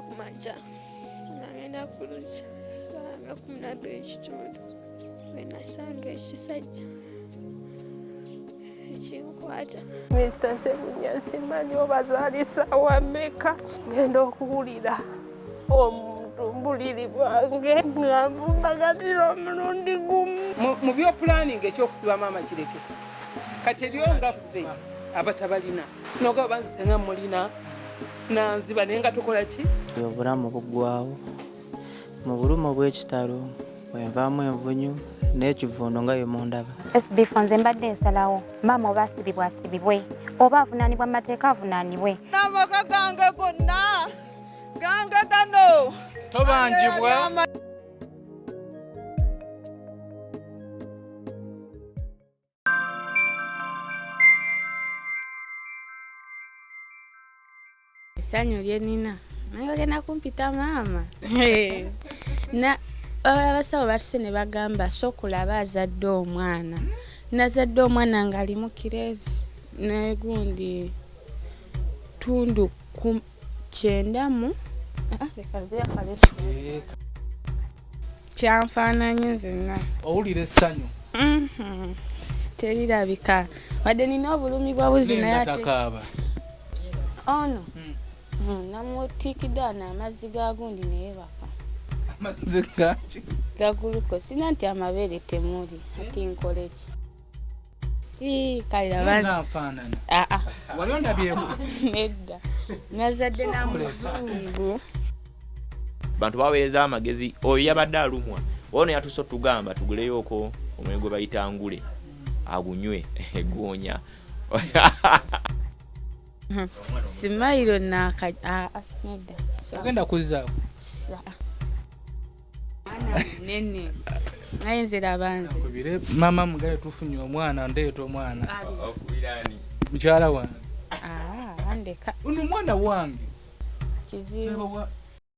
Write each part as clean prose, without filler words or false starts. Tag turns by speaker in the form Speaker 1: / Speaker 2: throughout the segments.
Speaker 1: Ku makya nga ngenda ku luzzi ssaawa nga 12:15 bwe nasanga ekisajja ekinkwata.
Speaker 2: Minisita Ssebunya simanyi oba zaali ssaawa mmeka ngenda okuwulira omuntu mbuliri bwange nga nvumbagatira omulundi gumu.
Speaker 3: Mu byopulaninga ekyokusiba maama kireke kati eriyo nga ffe abatabalina nogaba banzise nga mulina nanziba naye nga tukola ki?
Speaker 4: Obulamu buggwawo mu bulumi obw'ekitalo bwenvaamu envunyu n'ekivundo nga bwe mundaba.
Speaker 5: SB4 nze mbadde nsalawo maama oba asibibwa asibibwe oba avunaanibwa mu mateeka avunaanibwe.
Speaker 6: N'amaka gange gonna gange gano
Speaker 7: tobanjibwa.
Speaker 8: Essanyu lye nnina naye bagenda kumpita maama na wabula abasawo batuse ne bagamba sooka azadde omwana. Nazadde omwana ng'alimu kirezi negundi tundu ku kyenda mu kyanfaananye nzenna.
Speaker 7: Owulira essanyu?
Speaker 8: Terirabika wadde nina obulumi bwa buzi naye ate
Speaker 7: takaaba.
Speaker 8: Ono namutiikidde wano amazzi ga gundi neyebaka.
Speaker 7: Amazzi gaki?
Speaker 8: Gaguluko sina nti amabeere temuli ati nkole ki? Kale
Speaker 7: nga nfaanana. Wali ondabyeko?
Speaker 8: Nedda, nazadde na muzungu.
Speaker 9: Bantu baweereza amagezi oyo yabadde alumwa ono yatuuse otugamba tuguleyooko omwenge gwe bayita ngule agunywe egoonya.
Speaker 8: Simayiro naka nedda.
Speaker 7: Ogenda kuzzaako?
Speaker 8: Mwana munene naye nze laba nze.
Speaker 7: Nkubire maama mugaye tufunye omwana ndeeta omwana. Mukyala wange.
Speaker 8: Andeka.
Speaker 7: Ono mwana wange.
Speaker 8: Kizibu.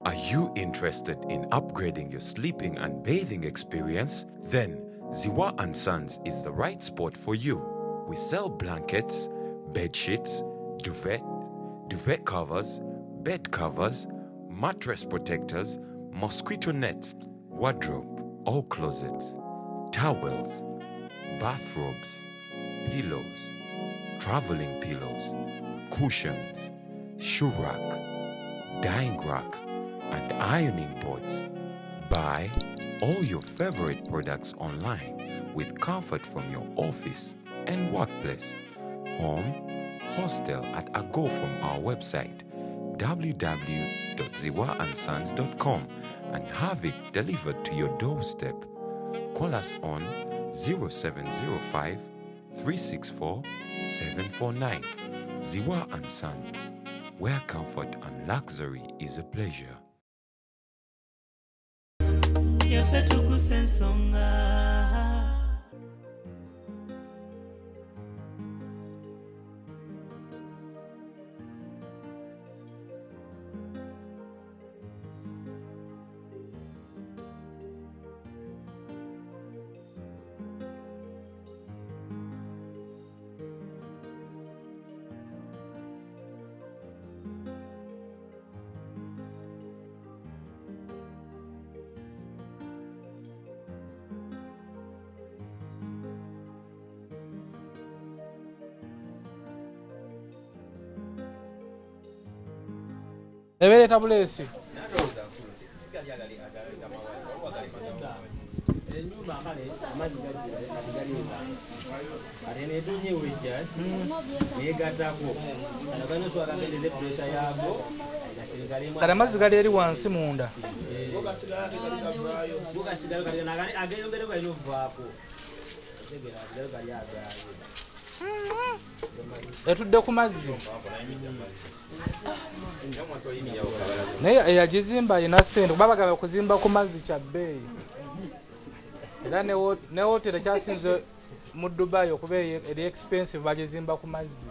Speaker 10: Are you interested in upgrading your sleeping and bathing experience? Then Ziwa and Sons is the right spot for you. We sell blankets, bed sheets, duvet, duvet covers, bed covers, mattress protectors, mosquito nets, wardrobe or closets, towels, bathrobes, pillows, traveling pillows, cushions, shoe rack, dyeing rack, and ironing boards. Buy all your favorite products online with comfort from your office and workplace, home, hostel at a go from our website www.ziwaandsons.com and have it delivered to your doorstep. Call us on 0705 364 749. Ziwa and Sons, where comfort and luxury is a pleasure.
Speaker 11: Yaffe tukusa ensonga.
Speaker 7: Ebereeta buleesi. Kati amazzi gali eri wansi munda. Etudde ku mazzi. Naye eyagizimba alina ssente kuba bagamba okuzimba ku mazzi kya bbeeyi. Era ne wooteeri ekyasinze mu Dubai okuba eri expensive bagizimba ku mazzi.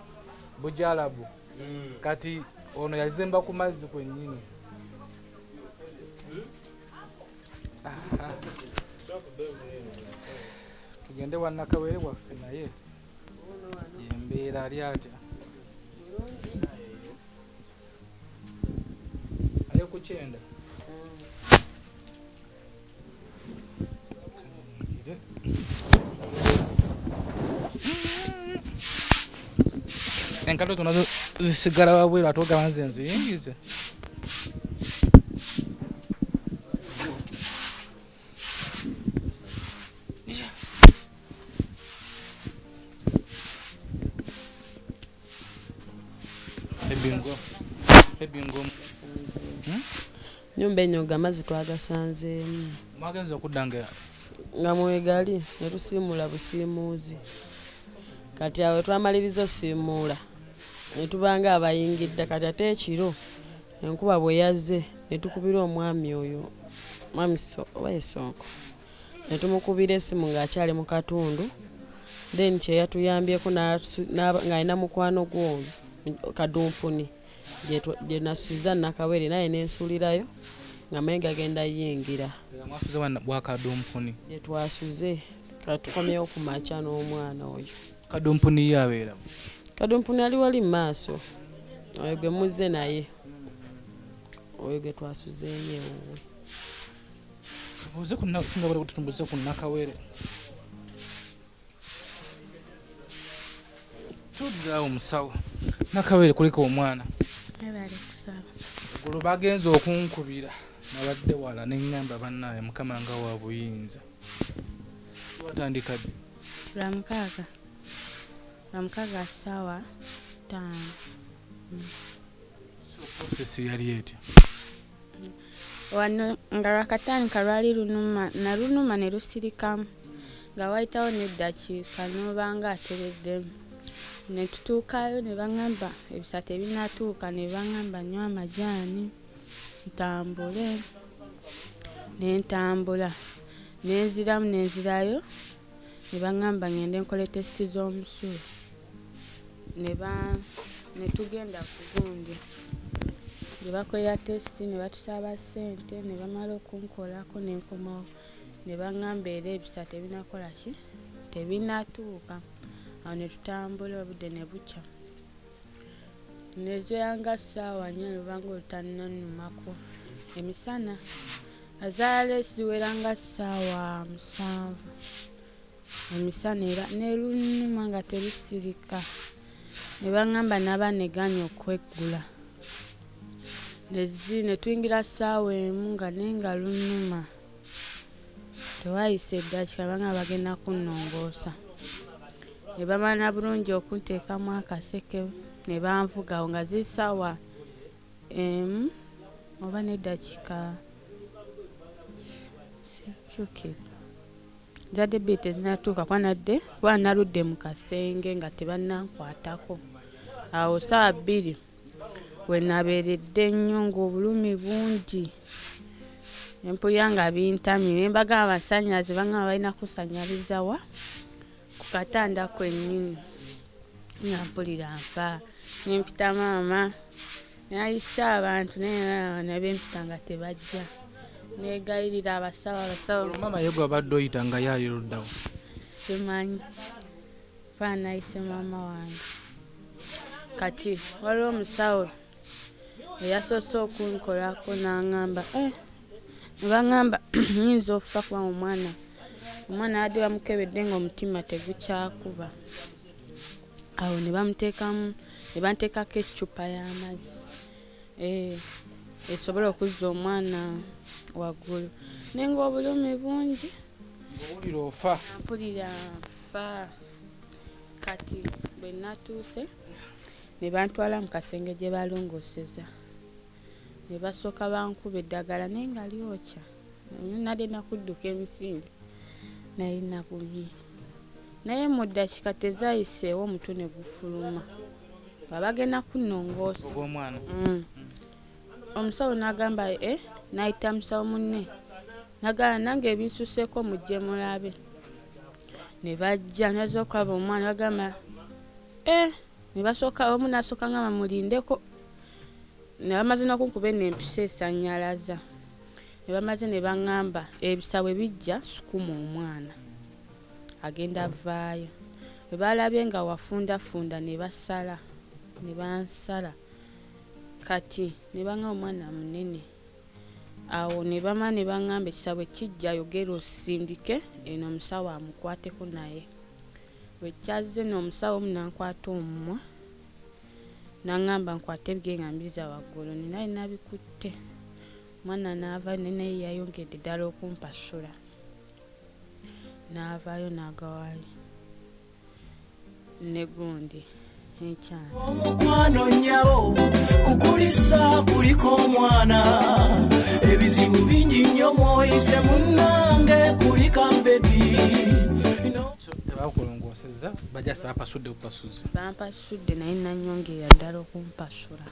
Speaker 7: Bujalabu. Kati ono yazimba ku mazzi kwennyini. Tugende wa Nakawere waffe naye yembeera ali atya? Ali ku Kukyenda. Enkato zonna zisigala wabweru ate ogamba nze nziyingize. Ebingo. Ebingo.
Speaker 12: Nyumba enyoga amazzi twagasanzeemu.
Speaker 7: Mwagenze okudda nga
Speaker 12: nga mwegali ne tusiimuula busiimuuzi. Kati awo twamaliriza osiimuula ne tubanga abayingidde kati ate ekiro enkuba bwe yazze ne tukubira omwami oyo mwami oba ye Ssonko ne tumukubira essimu ng'akyali mu katundu then kye yatuyambyeko ng'alina mukwano gwe ono Kadumpuni gye nasusiza Nakawere naye ne nsuulirayo nga manyi gagenda yingira.
Speaker 7: Mwasuze bwa Kadumpuni?
Speaker 12: Gye twasuze katukomyewo ku makya n'omwana oyo.
Speaker 7: Kadumpuni ye abeera?
Speaker 12: Kadumpuni ali wali mu maaso oyo gwe muzze naye oyo gwe twasuzeeyo ewuwe.
Speaker 7: Tubuuze ku singa bali kututumbuze ku Nakawere. Tuwuliraawo omusawo. Nakawere kuliko omwana.
Speaker 8: Mwebale kusaba.
Speaker 7: Eggulo bagenze okunkubira nabadde wala ne ŋŋamba bannaaye Mukama nga wa buyinza. Watandika ddi?
Speaker 8: Lwamukaaga. Lwamukaaga ssaawa 5.
Speaker 7: So process yali etya?
Speaker 8: Wano nga lwakatandika lwali lunuma nalunuma ne lusirikamu nga wayitawo n'eddakiika n'obanga atereddemu. Ne tutuukayo ne baŋŋamba ebisa tebinatuuka ne baŋŋamba nywa amajaani ntambule ne ntambula ne nziramu ne nzirayo ne baŋŋamba ngende nkole tesiti z'omusulo ne tugenda ku gundi ne bakolera tesiti ne batusaba ssente ne bamala okunkolako ne nkomawo ne baŋŋamba era ebisa tebinakola ki tebinatuuka. Awo ne tutambula obudde ne bukya nezoyanga ssaawa 4 lubanga olutannannumako emisana azaala ziwera nga ssaawa 7 emisana era ne lunnuma nga terusirika ne baŋŋamba n'abaana egaanye okweggula ne tuyingira ssaawa 1 nga naye nga lunnuma tewayise eddakiika baŋŋamba bagenda kunnongoosa. Ne bamala bulungi okunteekamu akaseke ne banvuga awo nga ziri ssaawa 1 oba n'eddakiika sijjukira. Nzadde bbiri tezinnatuuka kuba naludde mu kasenge nga tebannankwatako. Awo ssaawa 2 we nabeeredde nnyo ng'obulumi bungi. Ne mpulira nga bintamye ne mbagamba amasannyalaze baŋŋamba balina kusannyaliza wa ku katanda kwennyini nga mpulira nfa. Ne mpita maama nayisa abantu naye ne bempita nga tebajja. Neegayirira abasawo abasawo.
Speaker 7: Maama ye gw'abadde oyita nga ye ali ludda wa?
Speaker 8: Simanyi kuba nayise maama wange. Kati waliwo omusawo eyasoose okunkolako n'aŋŋamba ne baŋŋamba nnyinza okufa kuba omwana abadde bamukebedde ng'omutima tegukyakuba. Awo ne bamuteekamu ne banteekako eccupa y'amazzi esobole okuzza omwana waggulu naye ng'obulumi bungi.
Speaker 7: Ng'owulira ofa?
Speaker 8: Mpulira nfa. Kati bwe natuuse ne bantwala mu kasenge gye balongooseza ne basooka bankuba eddagala naye nga lyokya. Nali nakudduka emisinde naye nagumye naye mu ddakiika tezayiseewo omutwe ne gufuluma nga bagenda kunnongoosa.
Speaker 7: Ogw'omwana?
Speaker 8: Omusawo n'agamba n'ayita musawo munne n'agamba nange ebinsuseeko mujje mulabe. Ne bajja nazza okulaba omwana bagamba ne basooka omu n'asooka ngamba mulindeko ne bamaze n'okunkuba eno empiso esannyalaza ne bamaze ne baŋŋamba ebisa bwe bijja sukuma omwana agenda avaayo. Bwe baalabye nga wafundafunda ne basala ne bansala kati ne baŋŋamba omwana munene Awo ne bamala ne baŋŋamba ekisa bwe kijja yogera osindike eno omusawo amukwateko naye. Bwe kyazze nno omusawo omu n'ankwata omumwa n'aŋŋamba nkwate ebigere nga mbizza waggulu, nina nabikutte. Omwana n'avaayo naye naye yayongedde ddala okumpasula. N'avaayo n'agawaayo ne gundi ekyana.
Speaker 13: Omukwano nnyabo kukulisa kuliko omwana, ebizibu bingi nnyo mw'oyise munnange kulika bebi.
Speaker 7: Tebakulongoosezza, bajja bapasudde bupasuzi.
Speaker 8: Bampasudde naye nannyongerera ddala okumpasula.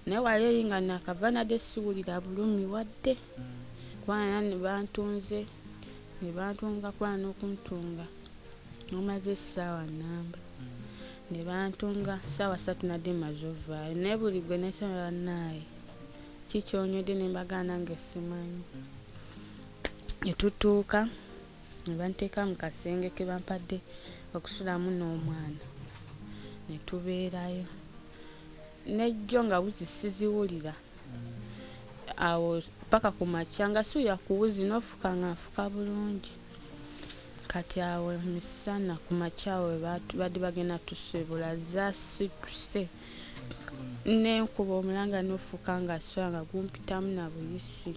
Speaker 8: Naye wali eri nga nakava nadde siwulira bulumi wadde. Kubanga ne bantunze, ne bantunga kuba n'okuntunga. Namaze essaawa nnamba. Ne bantunga ssaawa 3 nadde mmaze ovaayo. Naye buli gwe nesaba bannaaye kikyonywedde ne mbagaana nga simanyi. Ne tutuuka ne banteeka mu kasenge ke bampadde okusulamu n'omwana. Ne tubeerayo. Nejjo nga wuzi siziwulira. Awo paka ku makya nga siwulira ku wuzi n'ofuka nga nfuka bulungi. Kati awo misana ku makya awo badde bagenda tusibula zaasituse. Nenkuba omulanga n'ofuka nga swa nga gumpitamu na buyisi.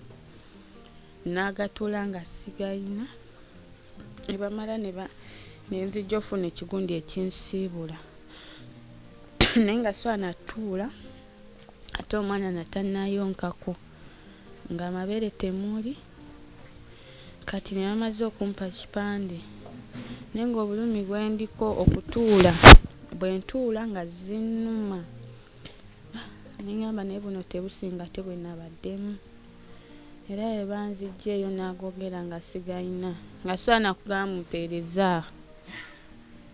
Speaker 8: N'agatuula nga sigayina. Ne bamala ne nzija ofuna ekigundi ekinsiibula. Naye nga swa natuula ate omwana natannayonkako ng'amabeere temuli. Kati ne bamaze okumpa ekipande naye ng'obulumi bwe ndiko okutuula bwe ntuula nga zinnuma. Ne ŋŋamba naye buno tebusinga ate bwe nabaddemu. Era bwe banziggyeeyo n'agogera nga sigayina nga sobola na kugamba mumpeereza.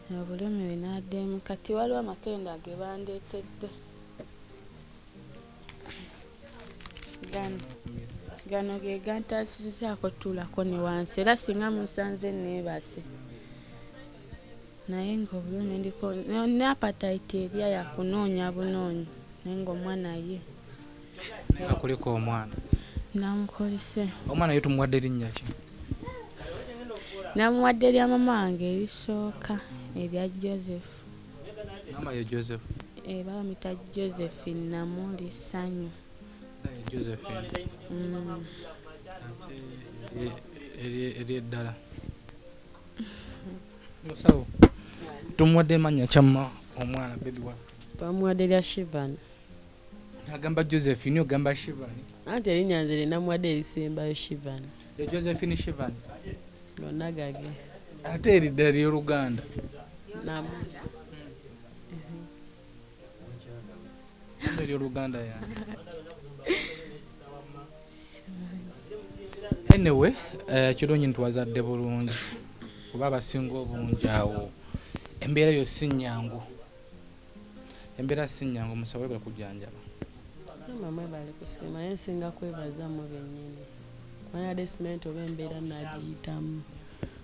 Speaker 8: Obulumi bwe naddemu kati waliwo amakenda ge bandeetedde. Gano ge gantaasizzaako tuulako ne wansi era singa munsanze neebase. Naye ng'obulumi ndiko ne appetite erya ya kunoonya bunoonya naye ng'omwana ye.
Speaker 7: Nga kuliko omwana.
Speaker 8: Namukolese.
Speaker 7: Omwana ye tumuwadde linnya ki?
Speaker 8: Namuwadde erya maama wange erisooka erya Joseph.
Speaker 7: Maama ye Joseph?
Speaker 8: Bamuyita Josephine Namuli Ssanyu.
Speaker 7: Josephine. Ate eri eddala. Musawo, tumuwadde mannya kyamma omwana baby wa?
Speaker 12: Twamuwadde lya Shivan.
Speaker 7: Agamba Josephine ogamba Shivan.
Speaker 12: Anti erinnya nze lye namuwadde erisembayo Shivan.
Speaker 7: Ye Josephine Shivan.
Speaker 12: Gonna gage.
Speaker 7: Ate eri ddala ly'Oluganda.
Speaker 12: Namuli.
Speaker 7: Ery'Oluganda yange. Anyway, kirungi nti wazadde bulungi kuba abasinga obungi awo embeera yo si nnyangu. Embeera si nnyangu, musawo webale kujjanjaba.
Speaker 12: Maama mwebale kusiima naye nsinga kwebaza mmwe bennyini. Kubanga simenti oba embeera naagiyitamu.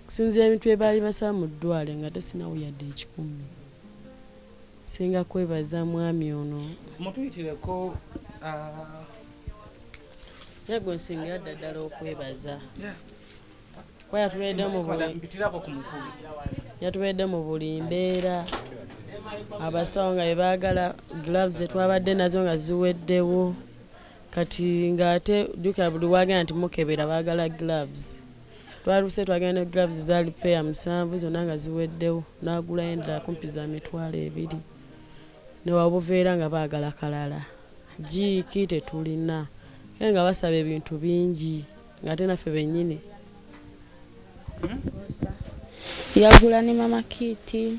Speaker 12: Kusinziira ebintu bye baali basaba mu ddwaliro nga tesinawo yadde 1,000. Nsinga kwebaza mwami ono.
Speaker 7: Mutuyitireko
Speaker 12: Naye gwe nsingira ddala okwebaza. Kuba yatubeedde mu buli
Speaker 7: mpitirako ku mukulu.
Speaker 12: Yatubeedde mu buli mbeera. Abasawo nga bye baagala gloves ze twabadde nazo nga ziweddewo. Kati ng'ate jjukira buli wagenda nti mukebera baagala gloves. Twaluse twagenda ne gloves zaali pair 7 zonna nga ziweddewo. N'agulayo endala kumpi za 20,000. Ne wabuveera nga baagala kalala. Jiiki tetulina. Kale nga basaba ebintu bingi ng'ate naffe bennyini.
Speaker 8: Yagula ne mama kiiti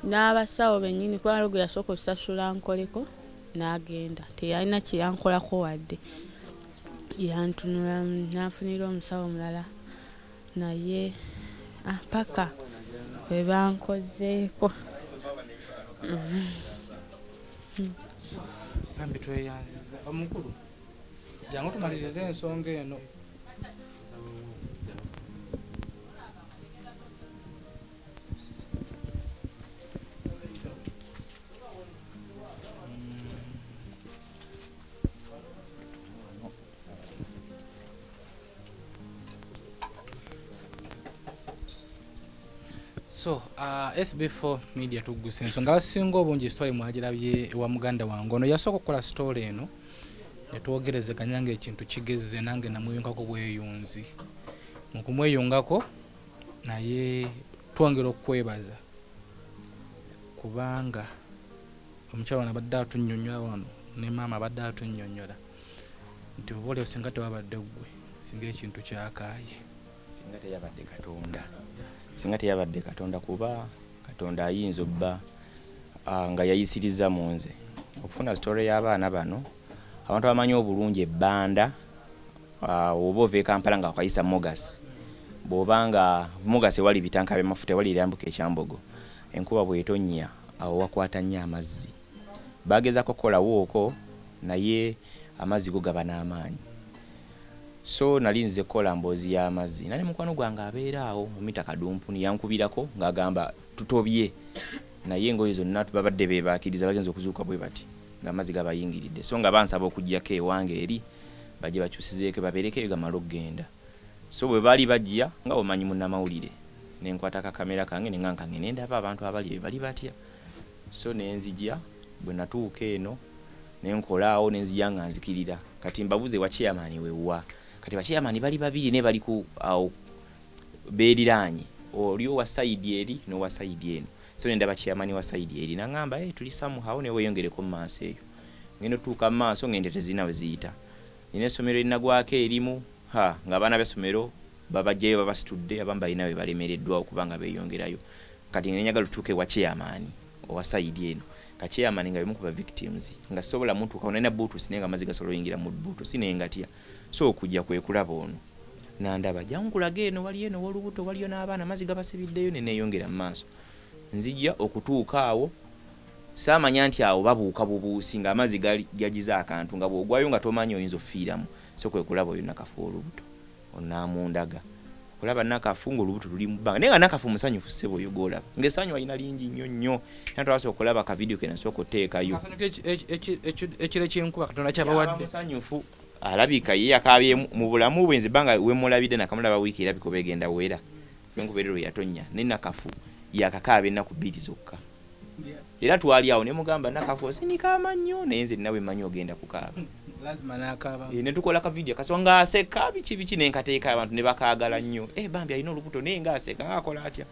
Speaker 8: n'abasawo bennyini kuba waliwo gwe yasooka okusasula nkoleko n'agenda. Teyalina kye yankolako wadde. Yantunula n'anfunira omusawo omulala naye paka bwe bankozeeko.
Speaker 7: Bambi tweyanziza. Omukulu, jangu tumalirize ensonga eno. So SB4 Media tugguse ensonga. Abasinga obungi story mwagirabye ewa muganda wange ono yasooka okukola story eno, ne twogerezeganya ng'ekintu kigeze, nange namweyungako bweyunzi. Mu kumweyungako naye twongera okwebaza kubanga omukyala ono abadde atunnyonnyola wano ne maama abadde atunnyonnyola nti oba olio singa tewabadde ggwe, singa ekintu kyakaaye.
Speaker 9: Singa teyabadde Katonda, singa teyabadde Katonda, kuba Katonda ayinza obba nga yayisiriza mu nze okufuna story y'abaana bano. Abantu abamanyi obulungi ebbanda, oba ova e Kampala nga wakayisa Mogas, bw'oba nga Mogas ewali bitanka by'amafuta, ewali eryambuka ekyambogo, enkuba bw'etonnya awo wakwata nnyo amazzi. Bagezaako okukolawo okwo naye amazzi go gaba n'amaanyi. So nali nze kukola mboozi y'amazzi, nali mukwano gwange abeera awo omita Kadumpuni yankubirako ng'agamba tutobye, naye engoye zonna babadde beebaakiriza, bagenza okuzuuka bwe bati ng'amazzi gabayingiridde. So nga bansaba okuggyako ewange eri bajje bakyusizeeko babeereko eyo gamale okugenda. So bwe baali bajja, nga omanyi munnamawulire, ne nkwata akakamera kange ne nga kange ne ndaba abantu abali eyo bali batya. So ne nzija, bwe natuuka eno ne nkola awo ne nzija nga nzikirira. Kati mbabuze wa chairman wewa. Kati ba chairman bali babiri ne bali ku awo beeriraanye, oli owa side eri n'owa side eno. So ne ndaba chairman wa side eri n'aŋŋamba, hey, tuli somehow ne weeyongereko mu maaso eyo. Ngenda otuuka mu maaso ng'ente tezirina we ziyita. Nina essomero erinagwako erimu, ha ng'abaana b'essomero babajjayo babasitudde, abamu balina we balemereddwa okuba nga beeyongerayo. Kati ne njagala otuuke ewa chairman owa side eno. Ka chairman nga bemu ku ba victims, nga sisobola mutuukako, nalina buutusi naye nga amazzi gasobola oyingira mu buutusi ne ngatya. So okujja kwe kulaba ono nandaba, jangu nkulage eno waliyo eno w'olubuto, waliyo n'abaana amazzi gabasibiddeyo, ne neeyongera mu maaso. Nzija okutuuka awo saamanya nti awo babuuka bubuusi ng'amazzi gagize akantu nga bw'ogwayo nga tomanyi oyinza okufiiramu. So kwe kulaba oyo Nakafu olubuto onaamundaga okulaba Nakafu ng'olubuto luli mu bbanga, naye nga Nakafu musanyufu ssebo oyo gw'olaba ng'essanyu alina lingi nnyo nnyo. Era twasooka okulaba ka vidiyo ke nasooka oteekayo.
Speaker 7: Ekiro ky'enkuba Katonda kyabawadde.
Speaker 9: Musanyufu alabika ye yakaabye mu bulamu bwe. Nze ebbanga we mulabidde nakamulaba wiiki erabika oba egenda wera enkuba eri lwe yatonnya, ne Nakafu yakakaaba ennaku 2 zokka. Era twali awo ne mugamba Nakafu osinika amannyo, naye nze nnawe mmanyi ogenda kukaaba.
Speaker 7: Lazima n'akaaba.
Speaker 9: Ne tukola ka vidiyo kaso ng'aseka biki biki ne nkateeka abantu ne bakaagala nnyo. Bambi alina olubuto naye ng'aseka ng'akola atya.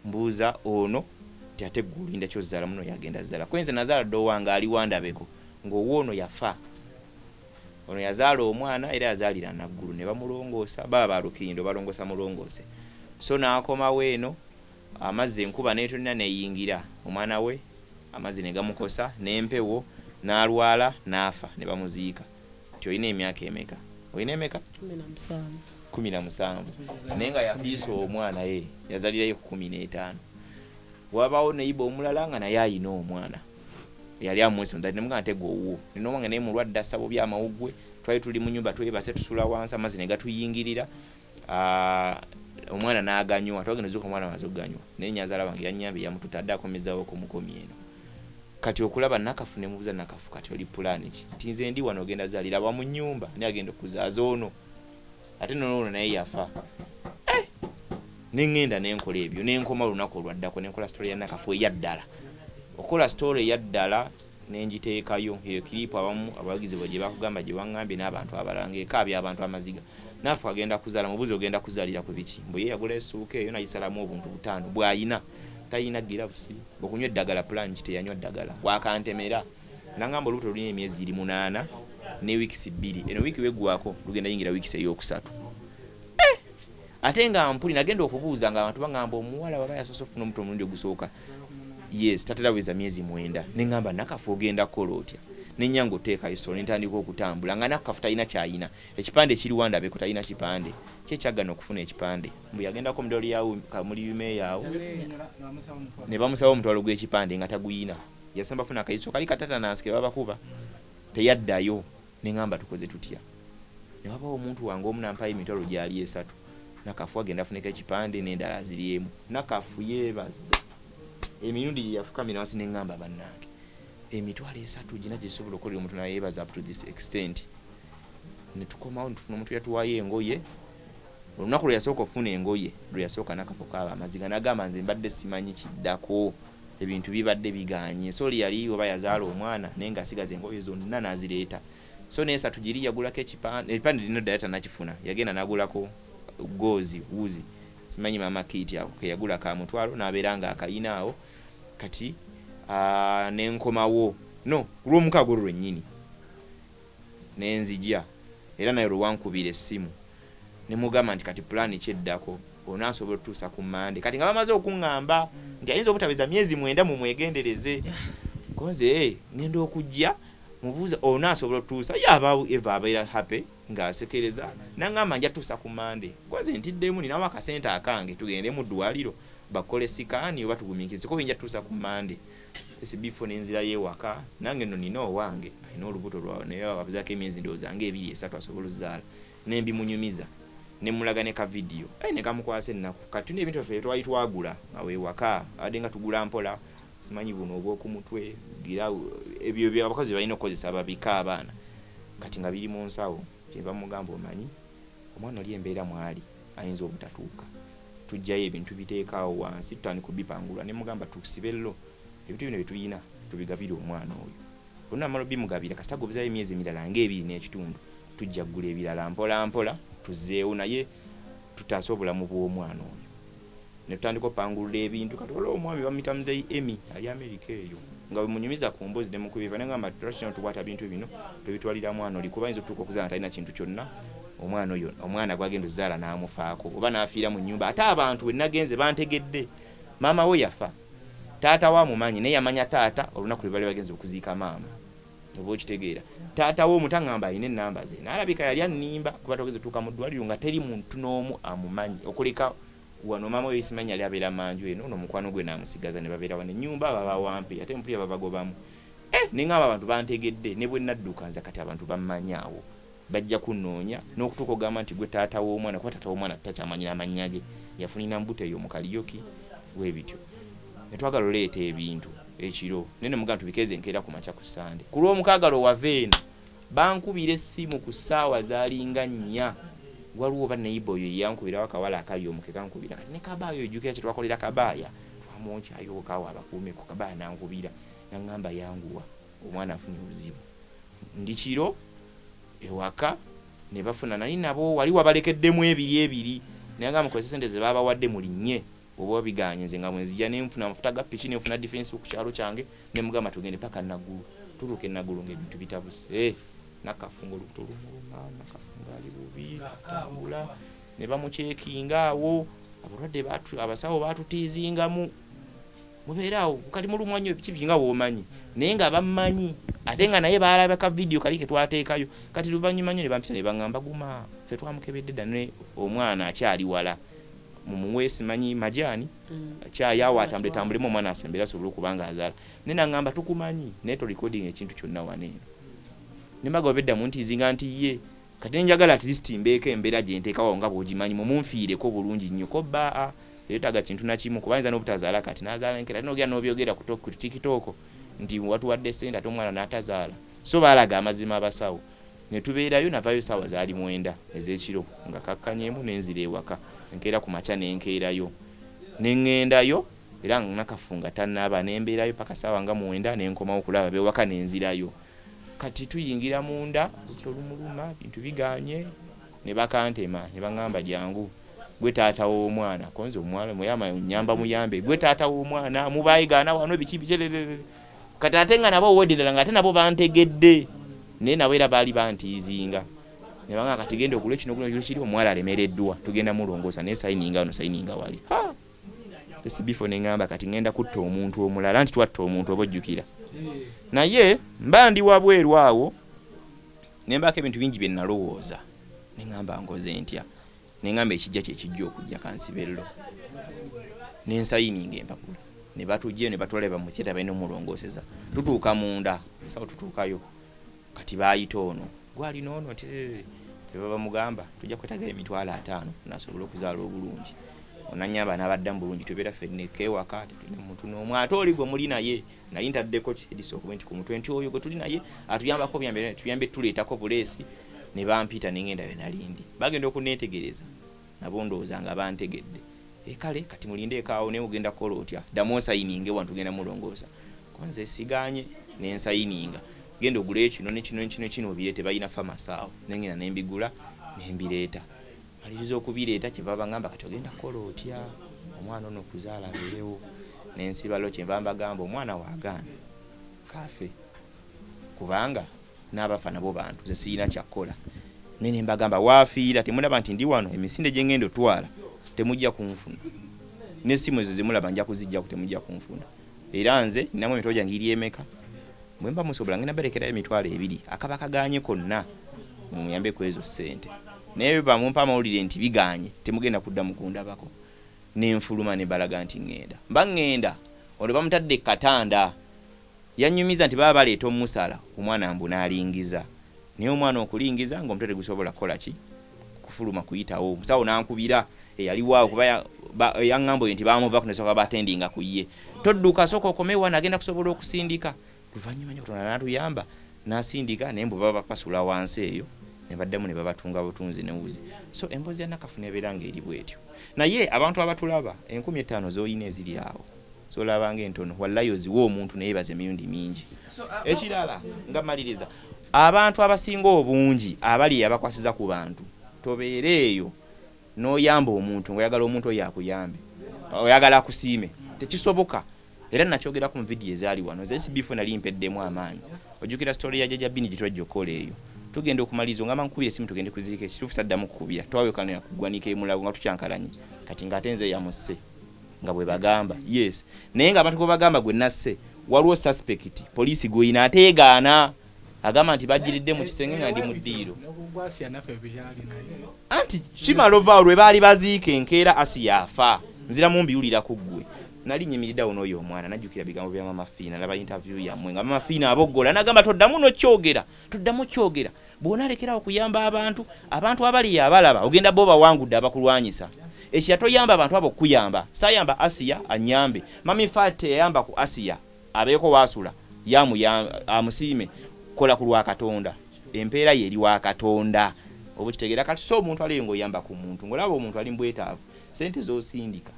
Speaker 9: Mbuuza ono nti ate ggwe olinda ky'ozzaala muno yagenda zzaala. Kwenze nazaala dda owange ali wandabeko ng'owoono yafa. Ono yazaala omwana era yazaalira Naggulu ne bamulongoosa, baba ba Lukindo balongoosa mulongoose. So n'akomawo eno amazzi enkuba n'etonnya n'eyingira omwana we, amazzi ne gamukosa n'empewo n'alwala n'afa ne bamuziika. Nti olina emyaka emeka? Olina emeka?
Speaker 12: 17.
Speaker 9: 17. Naye nga yafiisa omwana ye yazaalirayo ku 15. Wabaawo neyiba omulala nga naye ayina omwana yali amwesonda ne mugamba ntego owuwo nina naye mulwadde assa bubi amawuggwe. Twali tuli mu nyumba twebase tusula wansi, amazzi ne gatuyingirira, omwana n'aganywa. Twagenda ozuuka omwana amaze okuganywa, naye nnyazaala wange yannyambye yamututadde akomezaawo okumukomya eno. Kati okulaba Nakafu ne mubuuza Nakafu kati oli pulaani ki? Nti nze ndi wano ogenda zaalira wa mu nnyumba, naye agenda okuzaaza ono ate noono naye yafa. Ne ŋŋenda ne nkola ebyo ne nkoma olunaku olwaddako ne nkola story ya Nakafu eyaddala. Okukola story eyaddala ne ngiteekayo eyo kiripu abamu abawagizi bwe gye bakugamba gye waŋŋambye n'abantu abalala ng'ekaabya abantu amaziga. Naafu agenda kuzaala, mubuuzi ogenda kuzaalira ku biki? Mbu ye yagula essuuka eyo n'agisalamu obuntu 5 bw'ayina. Talina giravusi, okunywa eddagala pulaani ki teyanywa ddagala. Wakantemera. Nangamba olubuto lulina emyezi giri 8 ne wiikisi 2. Eno wiiki weggwako lugenda yingira wiikisi ey'okusatu. Ate nga mpuli nagenda okubuuza nga abantu baŋŋamba omuwala waba yasoose okufuna omuto omulundi ogusooka. Yes, tatera weza myezi 9. Ne ŋŋamba Nakafu ogenda kukola otya? Ne nnyanga oteekayo solo ne ntandika okutambula nga Nakafu talina ky'ayina. Ekipande kiri wandabeko talina kipande. Ki ekyagaana okufuna ekipande? Mbu yagendako mu ddwaliro lya Kamuli Meeya awo. Ne bamusaba omutwalo gw'ekipande nga taguyina. Yasamba funa akayiso kali katatanansi ke babakuba. Teyaddayo. Ne ŋŋamba tukoze tutya? Ne wabawo omuntu wange omu n'ampayo emitwalo gyali 3. Nakafu agenda afuneko ekipande n'endala aziryemu. Nakafu yeebaza emirundi gye yafukamira wansi ne ŋŋamba bannange emitwalo 3 gina gye gisobola okukolera omuntu naye yeebaza up to this extent. Ne tukomawo ne tufuna omuntu yatuwaayo engoye. Olunaku lwe yasooka okufuna engoye, lwe yasooka Nakafu okaaba amaziga n'agamba nze mbadde simanyi kiddako, ebintu bibadde bigaanye. So oli yali oba yazaala omwana naye ng'asigaza engoye zonna n'azireeta. So n'esatu giri yagulako ekipande, ekipande lino ddala tannakifuna, yagenda n'agulako goozi, wuzi, simanyi maama kit ako ke yagula ka mutwalo n'abeera ng'akayina awo. Kati ne nkomawo, no ku Lwomukaaga olwo lwennyini ne nzija era naye lwe wankubira essimu ne mugamba nti kati pulaani ki eddako onaasobola otutuusa ku Mmande kati nga bamaze okuŋŋamba nti ayinza obutaweza myezi mwenda mumwegendereze ko nze ŋŋenda okujja mubuuza onaasobola otutuusa ye aba Eva abeera happy ng'asekereza n'aŋŋamba nja tuusa ku Mmande ko nze ntiddemu ninawo akasente akange tugende mu ddwaliro bakole sikaani oba tugumiikirize ko nja tuusa ku Mmande. SB4 ne nzirayo ewaka nange nno nina owange alina olubuto lwa naye abuzaako emyezi ndowooza nga ebiri esatu asobola ozzaala ne mbimunyumiza ne mmulaga ne ka vidiyo aye ne kamukwasa ennaku. Kati tulina ebintu byaffe bye twali twagula awo ewaka abadde nga tugula mpola simanyi buno obw'oku mutwe gira ebyo bye abakazi bye balina okukozesa babike abaana kati nga biri mu nsawo kyenva mmugamba omanyi omwana oli embeera mw'ali ayinza obutatuuka tuggyayo ebintu tubiteeke awo wansi tutandike obipangulula ne mmugamba tusibe lo ebintu bino bye tulina tubigabire omwana oyo. Bw'onaamala obimugabira kasita gobuzaayo emyezi emirala ng'ebiri n'ekitundu tujja kugula ebirala mpola mpola tuzzeewo naye tutaase obulamu bw'omwana oyo. Ne tutandika opangulula ebintu kati waliwo omwami bamuyita Mzei Emmy ali Amerika eyo nga bwe munyumiza ku mboozi ne mukuba ebifaananyi ne ngamba lwaki kino tukwata bintu bino tobitwalira mwana oli kuba ayinza otuuka okuzaala nga talina kintu kyonna omwana oyo omwana gw'agenda ozaala n'amufaako oba n'afiira mu nnyumba ate abantu we nagenze bantegedde maama we yafa Taata we amumanyi naye yamanya taata olunaku lwebali bagenze okuziika maama oba okitegeera. Taata we omuto angamba alina enamba ze naye alabika yali annimba kuba twageze otuuka mu ddwaliro nga teri muntu n'omu amumanyi okuleka wano maama we simanyi yali abeera manju eno ono mukwano gwe namusigaza ne babeera wano ennyumba babawampe ate mpulira babagobamu eh nengamba abantu bantegedde ne bwe nadduka nze kati abantu bammanyi awo bajja kunnoonya n'okutuuka okugamba nti gwe taata w'omwana kuba taata w'omwana takyamanyi n'amannya ge yafunira mbuto eyo mu kaliyoki bwe bityo ne twagala oleeta ebintu ekiro naye ne mugamba tubikeeze enkeera ku makya ku Ssande ku Lwomukaaga lwe wava eno bankubira essimu ku ssaawa zaalinga nnya waliwo oba neyiba oyo yeyankubirawo akawala akali omu ke kankubira kati ne kabaaya oyo jjukira kye twakolera kabaaya twamwokyayo kaawo abakuumi ku kabaaya n'ankubira n'aŋŋamba yanguwa omwana afunye obuzibu ndi kiro ewaka ne bafuna nali nabo wali wabalekeddemu ebiri ebiri naye nga mukozese sente ze babawadde mulinnye oba biganye nze nga bwenzija ne nfuna amafuta ga piki ne nfuna defense ku kyalo kyange ne mugamba tugende paka Naggulu tutuuka e Naggulu ng'ebintu bitabuse Nakafunga olubuto lumuluma Nakafunga ali bubi tambula ne bamucekinga awo abalwadde abasawo baatutiizingamu Mubeere awo kati mulumwa nnyo biki biki nga bw'omanyi naye nga bammanyi ate nga naye baalaba ka vidiyo kali ke twateekayo kati luvannyuma nnyo ne bampita ne baŋŋamba guma ffe twamukebedde dda ne omwana akyali wala mumuwe simanyi majaani kyayi awo atambule tambulemu omwana asembere asobole okuba nga azaala naye naŋŋamba tukumanyi naye to recording ekintu kyonna wano eno ne mbagamba bedda muntiizinga nti ye Kati nenjagala at least mbeeko embeera gyenteekawo nga bwogimanyi mumunfiireko bulungi nnyo ko baa teyetaaga kintu nakimu kuba ayinza nobutazaala kati nazaala enkeera ate nogenda nobyogera ku tiktok nti watuwadde sente ate omwana natazaala so baalaga amazima abasawo netubeerayo navayo saawa zaali mwenda ezekiro nga kakkanyemu nenzira ewaka enkeera ku makya nenkeerayo nengendayo era nakafu nga tanaaba nembeerayo paka saawa nga mwenda nenkomawo okulaba bewaka nenzirayo. Kati tuyingira munda olubuto lumuluma bintu biganye ne bakantema ne bangamba jangu gwe taata w'omwana ko nze omwana muyama nyamba muyambe gwe taata w'omwana mubayigaana wano biki biki kati ate nga nabo owedde ddala nga ate nabo bantegedde naye nabo era baali bantiizinga ne bangamba kati genda ogule kino ogule kiri omuwala alemereddwa tugenda mulongoosa naye sayininga wano sayininga wali ha SB4 ne ŋŋamba kati ŋŋenda kutta omuntu omulala anti twatta omuntu oba ojjukira naye mba ndi wabweru awo ne mbaako ebintu bingi bye nalowooza ne ŋŋamba nkoze ntya ne ŋŋamba ekijja kye kijja okujja kansibe llo ne nsayininga empapula ne batujjayo ne batwala bamukyeta balina omulongooseza tutuuka munda musawo tutuukayo kati baayita ono gwalina ono nti tebaba mugamba tujja kwetagayo 50,000 nasobole okuzaala obulungi onanyamba n'abaddamu bulungi tubeera ffenna ewaka tetulina muntu n'omu ate oli gwe muli naye nali ntaddeko edisa okuba nti ku mutwe nti oyo gwe tuli naye atuyambako byambe tuyambe tuleetako buleesi ne bampita ne ngenda we nali ndi bagenda okuneetegereza Nabo ndowooza nga bantegedde. Kale kati mulindeeko awo, naye ogenda kukola otya? Ddamu osayininge wano, tugenda mulongoosa. Kuba nze siganye ne nsayininga. Genda ogule kino ne kino ne kino kino obireete, balina famasi awo. Ne ngenda ne mbigula ne mbireeta. Maliriza okubireeta kye baba bangamba kati ogenda kukola otya? Omwana ono okuzaala abeerewo. Ne nsibalo kye nva mbagamba omwana waagaana kaafe. Kubanga n'abafa nabo bantu, nze sirina kya kukola. Naye ne mbagamba waafiira temulaba nti ndi wano, emisinde gye ngenda otwala temujja kunfuna. N'essimu ezo ze mulaba nja kuziggyako temujja kunfuna. Era nze nninamu emitwalo gyange giri emeka? Bwe mba musobola ngenda balekerayo 20,000 akaba kagaanye konna mumuyambe ku ezo ssente. Naye bwe mumpa amawulire nti bigaanye temugenda kuddamu kundabako. Ne nfuluma ne mbalaga nti ŋŋenda. Mba ŋŋenda ono bamutadde ku katanda. Yannyumiza nti baba baleeta omusala omwana mbu n'alingiza. Naye omwana okulingiza ng'omutwe tegusobola kukola ki? Kufuluma kuyitawo. Omusawo n'ankubira eyaliwo awo kuba yaŋŋamba oyo nti baamuvaako ne basooka baattendinga ku ye. Todduka sooka okome wano agenda kusobola okusindika. Luvannyuma nnyo Katonda n'atuyamba n'asindika naye mbu baba bapasula wansi eyo ne baddamu ne babatunga butunzi ne wuzi. So emboozi ya Nakafu n'ebeera ng'eri bw'etyo. Naye abantu abatulaba 5000 z'olina eziri awo z'olaba ng'entono wallayi oziwe omuntu ne yeebaza emirundi mingi. Ekirala nga mmaliriza, abantu abasinga obungi abali eyo abakwasiza ku bantu tobeera eyo n'oyamba omuntu ng'oyagala omuntu oyo akuyambe, oyagala akusiime. Tekisoboka. Era nakyogerako mu vidiyo ezaali wano. Nze SB4 nali mpeddemu amaanyi. Ojjukira story ya Jjajja Bean gye twajja okukola eyo. Tugenda okumaliriza ongamba nkukubire essimu tugende kuziika ekituufu saddamu kukubira. Twawukanira ku ggwanika e Mulago nga tukyankalanye. Kati ng'ate nze eyamusse nga bwe bagamba. Yes. Naye ng'abantu gwe bagamba gwe nasse waliwo suspect poliisi gw'erina ate egaana. Agamba nti bajjiridde mu kisenge nga ndi mu ddiiro. Anti kimala obaawo lwe baali baziika enkeera Asiya afa. Nziramu mbiwulira ku ggwe. Nali nnyimiridde awo n'oyo omwana, najjukira bigambo bya Maama Fiina, nalaba interview yammwe nga Maama Fiina aboggola n'agamba toddamu n'okyogera, toddamu okyogera. Bw'onaalekera awo okuyamba abantu, abantu abali eyo abalaba ogenda bba obawangudde abakulwanyisa. Ekirala toyamba bantu abo kukuyamba. Saayamba Asiya annyambe. Mummy Fat teyayamba ku Asiya abeeko w'asula ye amusiime. Kola ku lwa Katonda. Empeera yo eri wa Katonda. Oba okitegeera? Kati so omuntu ali eyo ng'oyamba ku muntu, ng'olaba omuntu ali mu bwetaavu, ssente z'osindika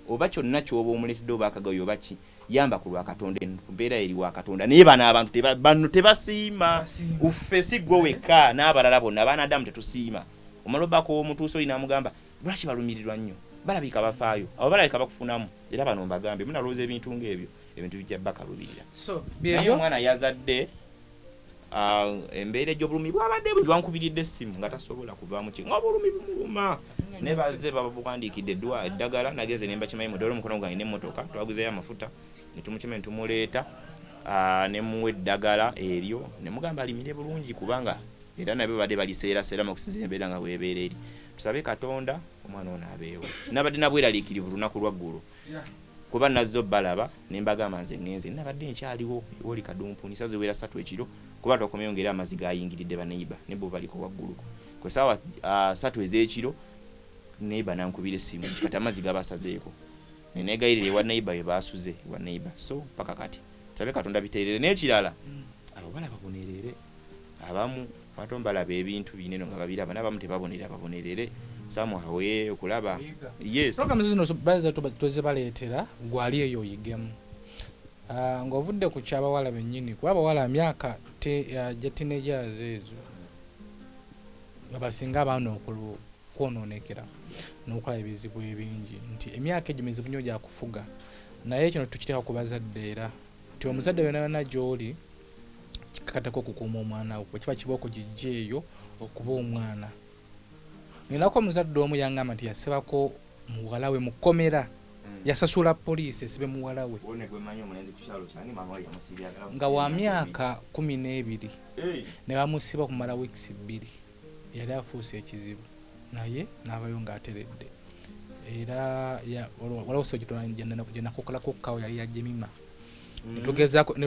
Speaker 9: oba kyonna ky'oba omuleetedde oba akagayo oba ki, yamba ku lwa Katonda, empeera eri wa Katonda. Naye bano abantu teba, bano tebasiima. Uffe si ggwe wekka, n'abalala bonna, abaana Adamu tetusiima. Omala obako omutuusa oli n'amugamba, lwaki balumirirwa nnyo? Balabika bafaayo. Abo balabika bakufunamu. Era bano mbagambye, munalowooza ebintu ng'ebyo, ebintu bijja bakalubirira.
Speaker 7: So,
Speaker 9: Naye
Speaker 7: byebyo.
Speaker 9: omwana yazadde embeera egy'obulumi bwabadde bungi, bankubiridde essimu nga tasobola kuvaamu ki, nga obulumi bumuluma. Ne bazze babuwandiikidde eddwa eddagala, nagenze ne mbakimayo mu ddwaliro omukono gwange n'emmotoka, twaguzeeyo amafuta ne tumukima ne tumuleeta, ne mmuwa eddagala eryo ne mugamba alimire bulungi kubanga era nabyo babadde baliseeraseeramu okusinziira embeera nga bw'ebeera eri. Tusabe Katonda omwana ono abeewo. Nabadde na bweraliikirivu lunaku lwa ggulo. Kuba nazze obalaba ne mbagamba nze ŋŋenze. Nabadde nkyaliwo ewoli Kadumpuni ssaawa ziwera ssatu ekiro kuba twakomyewo ng'era amazzi gayingiridde baneyiba ne bo baliko wagguluko. Ku ssaawa ssatu ez'ekiro neyiba n'ankubira essimu nti kati amazzi gabasazeeko. Ne neegayirira ewa neyiba we baasuze ewa neyiba so ppaka kati. Tusabe Katonda bitereere. N'ekirala abawala babonerere abamu abantu balaba ebintu bino eno nga babiraba naye abamu tebabonerera babonerere somehow okulaba yes.
Speaker 7: Programs zino baza tozibaleetera gwali eyo oyigemu ng'ovudde ku kyabawala bennyini kuba abawala myaka gya teenagers ezo basinga abaana okwonoonekera n'okulaba ebizibu ebingi nti emyaka egyo mizibu nnyo gya kufuga naye kino tukiteeka ku bazadde era nti omuzadde yonna yonna gy'oli kikakatako okukuuma omwana wo bwe kiba kibooko gijja eyo okuba omwana. Ninako omuzadde omu yangamba nti yasibako muwala we mu kkomera yasasula poliisi esibe muwala we nga wa myaka 12 ne bamusiba okumala wiikisi 2 yali afuuse ekizibu naye n'avaayo ng'ateredde era waliwo so gye nakokolako kawo yali ya Jemima netugezaako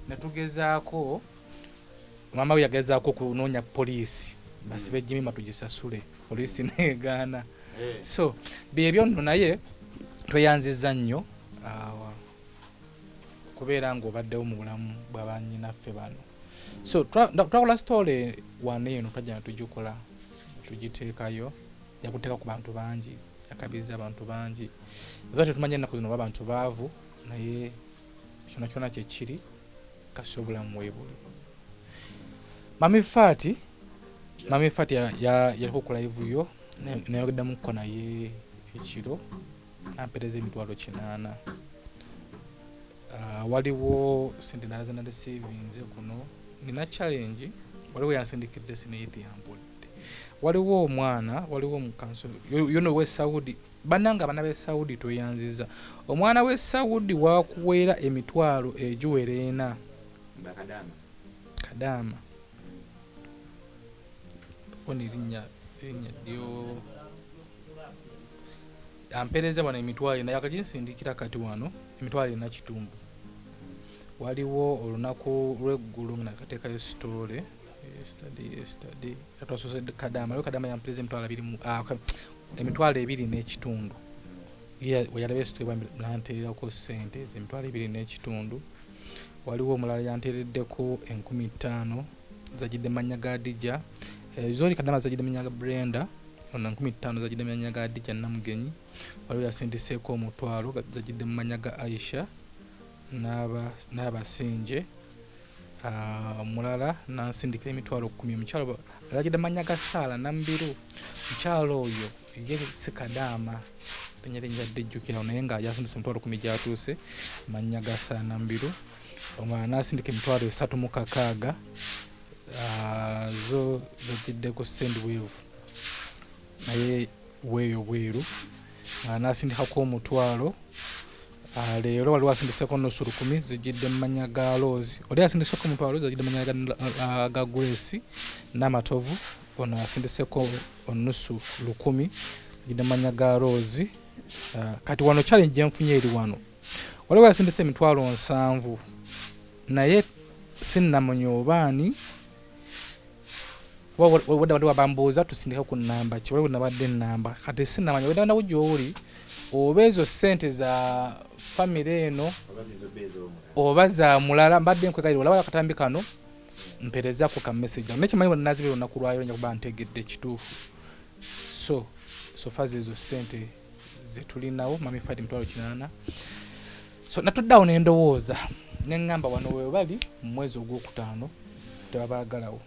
Speaker 7: netugezaako maama we yagezaako okunoonya poliisi basibe Jemima tugisasule poliisi negaana. So byebyo nno naye tweyanzizza nnyo kubeera ng'obaddewo mu bulamu bwa bannyinaffe bano. So twakola story wano eno, twajja ne tugikola, tugiteekayo, yakuteeka ku bantu bangi, yakabiriza abantu bangi. Era tetumanya ennaku zino oba abantu baavu, naye kyona kyona kyekiri kasi obulamu weebuli. Mami Fati, Mami Fati yaliko ku live yo nayogeddemukko naye ekiro, ampeereza emitwalo 8. Waliwo sente endala ze narecevinze kuno, nina challenge, waliwo yansindikidde sineyiti yampulidde. Waliwo omwana, waliwo omukanso yono w'e Saudi. Bannange abaana b'e Saudi tweyanziza. Omwana w'e Saudi wakuweera emitwalo egiwera 4.
Speaker 9: Bakadaama.
Speaker 7: Kadaama. Ono erinnya lyo ampeereza wano emitwalo 4, yakaginsindikira kati wano emitwalo 4 kitundu. Waliwo olunaku lw'eggulo nga nakateekayo story yesterday atwasoose Kadaama. Waliwo Kadaama yampeereza emitwalo abiri mu, emitwalo ebiri n'ekitundu. Ye weyalaba story bambi n'anteererako ssente ezo emitwalo ebiri n'ekitundu. Waliwo omulala yanteereddeko 5,000 zajjidde mannya ga Dija. Zoli Kadaama zajjidde mannya ga Brenda, ono 5,000 zajjidde mannya ga Dija Namugenyi. Waliwo yasindiseeko omutwalo zajjidde mu mannya ga Aisha n'abasinje. Omulala n'ansindikira emitwalo 10. Omukyalo alagidde mannya ga Saala Nambiru. Omukyalo oyo ye si Kadaama, linnya lye njadde jjukira, naye nga yasindise emitwalo 10 gy'atuuse mannya ga Saala Nambiru. Omulala n'asindika emitwalo 306, zo zajjidde ku Sendwave, naye weeyo bweru. N'asindikako omutwalo. Leero waliwo asindiseko nusu 10 zijjidde mu mannya ga Rose. Oli asindiseko omutwalo zajjidde mu mannya ga Grace n'Amatovu. Ono asindiseko onusu 10 zijjidde mu mannya ga Rose. Kati wano challenge gye nfunye eri wano, waliwo asindise emitwalo 70, naye sinnamanya obaani. Wadde wadde wabambuuza tusindike ku nnamba ki, waliwo nabadde ennamba, kati sinnamanya wedde nawo gy'oli oba ezo ssente za famire eno oba za mulala. Mbadde nkwegayirira olaba akatambi kano mpeereza ku ka message, naye kimanyi bwe nazibira olunaku lwayo nja kuba ntegedde ekituufu. So sofa ezo ssente ze tulinawo Mami Fati emitwalo 8. So natuddeawo ne ndowooza ne ŋŋamba wano we bali mu mwezi ogwokutaano tebabaagalawo.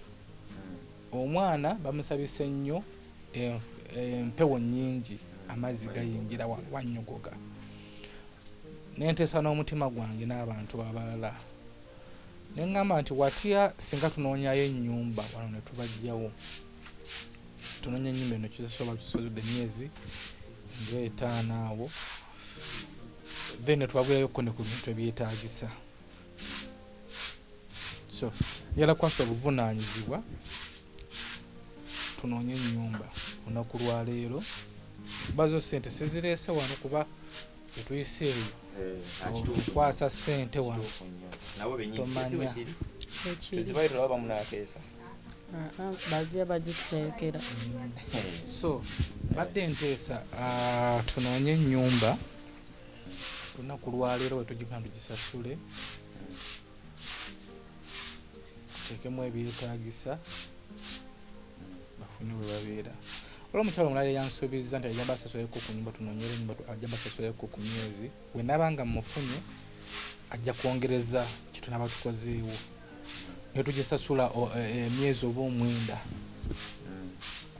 Speaker 7: Omwana bamusabise nnyo, empewo nnyingi, amazzi gayingira wannyogoga. Ne nteesa n'omutima gwange n'abantu abalala, ne ŋŋamba nti watya singa tunoonyayo ennyumba wano ne tubaggyawo. Tunoonya ennyumba eno kisobola tusozedde emyezi ng'etaano awo, then ne tubagulirayokko ne ku bintu ebyetaagisa. So njagala kukwasa obuvunaanyizibwa tunoonye ennyumba olunaku lwaleero. Bazo ssente sizireese wano kuba tetuyise eyo okukwasa ssente wano.
Speaker 9: Nabo bennyini si
Speaker 7: Tomanya.
Speaker 9: bwe kiri. Tezibayo tulaba bamunaakeesa.
Speaker 12: Bazira bagituteekera.
Speaker 7: So badde nteesa tunoonye ennyumba olunaku lwaleero bwe tugifuna tugisasule, tuteekemu ebyetaagisa bafune we babeera. Waliwo omukyalo omulala eyansuubizza nti ajja basasuleko ku nyumba, tunoonyere ennyumba, ajja basasuleko ku myezi. Bwe naaba nga mmufunye ajja kwongereza kye tunaaba tukozeewo, ne tugisasula emyezi oba 9,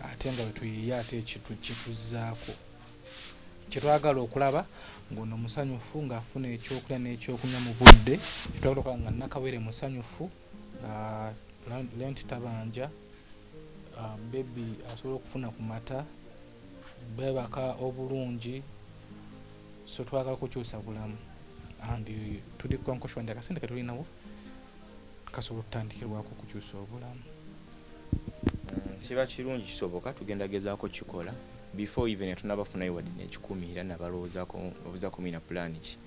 Speaker 7: ate nga bwe tuyiiya ate kituzzaako. Kye twagala okulaba ng'ono musanyufu ng'afuna ekyokulya n'ekyokunywa mu budde. Kye twagala okulaba nga Nakawere musanyufu, nga rent tabanja, baby asobola okufuna ku mata, beebaka obulungi. So twagala kukyusa bulamu, and tuli konkoshwa nti akasente ke tulinawo kasobola okutandikirwako okukyusa obulamu.
Speaker 9: Kiba kirungi kisoboka, tugenda gezaako kikola before even tunabafunayo wadde n'ekikumi, era nabalowoozaako obuzaako mina plan ki.